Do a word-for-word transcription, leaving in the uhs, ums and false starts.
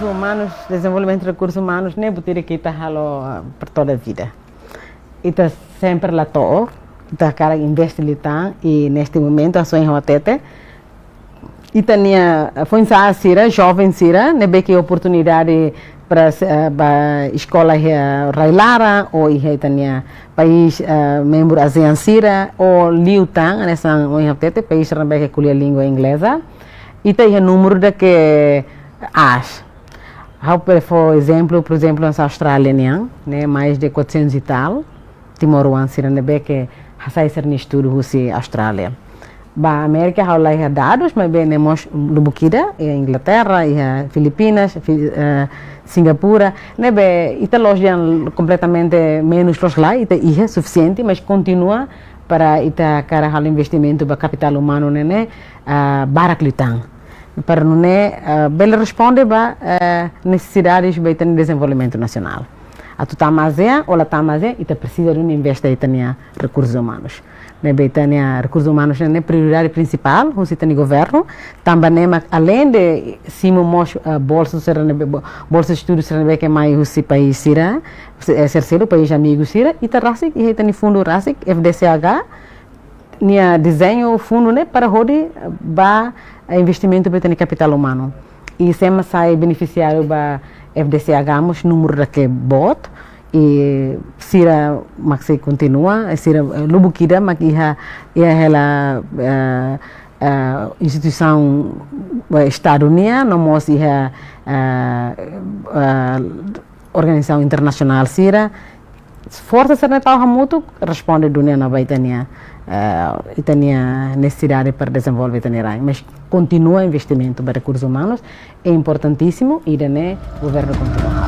Umanus, dezenvolvimentu rekursus umanus ne'e buat ida ke ita halo, ah, por toda a vida. Ita sempre la to'o, ita hakarak investe liután, i neste momentu, hasoin ha'u hatete, ita-nia, ah, foin-sa'e sira, joven sira ne'ebé ke oportunidade para, ah, ba eskola iha rai-laran, ou iha ita-nia país, ah, membru ASEAN sira, ou liután, hanesan ohin ha'u hatete, país sira ne'ebé ke ko'alia língua ingleza, ita iha númeru ida ke aas. Ha'u bele fó ezemplu, por ezemplu, hanesan Austrália nian, ne'e, mais de quatrocentos e tal timoroan sira ne'ebé ke hasai sira-nia estudu husi Austrália. Ba Amérika ha'u la iha dadus, maibé ne'e mós lubuk ida, iha Inglaterra, iha Filipinas, Fi-, eh, Singapura, ne'ebé ita loos dehan kompletamente menus loos lae, ita iha sufisiente, mas kontinua para ita hakarak halo investimentu ba kapitál umanu ne'e, ah, barak liután. Para nune'e, ah, bele responde ba, eh, nesesidades ba ita-nia dezenvolvimentu nasionál. Atu tama ASEAN, ou la tama ASEAN, ita presiza duni investe ita-nia rekursus umanus. Ne'ebé ita-nia rekursus umanus ne'e prioridade prinsipál husi ita-nia governu, tanba ne'e mak além de simu mós, eh, bolsa sira ne'ebé, bo-, bolsa estudu sira ne'ebé ke mai husi país sira, se-, eh, terseiro, país amigu sira, ita rasik, iha ita-nia fundu rasik, F D C H, nia dezeña fundu ne'e para hodi, eh, ba, eh, investimentu ba ita-nia kapitál umanu. I sé mak sai benefisiáriu ba F D C H mós númeru ida ke boot, i sira mak sei kontinua, sira, eh, lubuk ida mak iha, iha hela, eh, eh, instituisaun, eh, Estadu nian, no mós iha, eh, eh, organizasaun internasionál sira, forsa sira ne'e tau hamutuk, responde duni ona ba ita-nia, eh, ita-nia nesesidade para dezenvolve ita-nia rain. Mas kontinua investimentu ba rekursus umanus, é importantísimu, i ida-ne'e governu kontinua.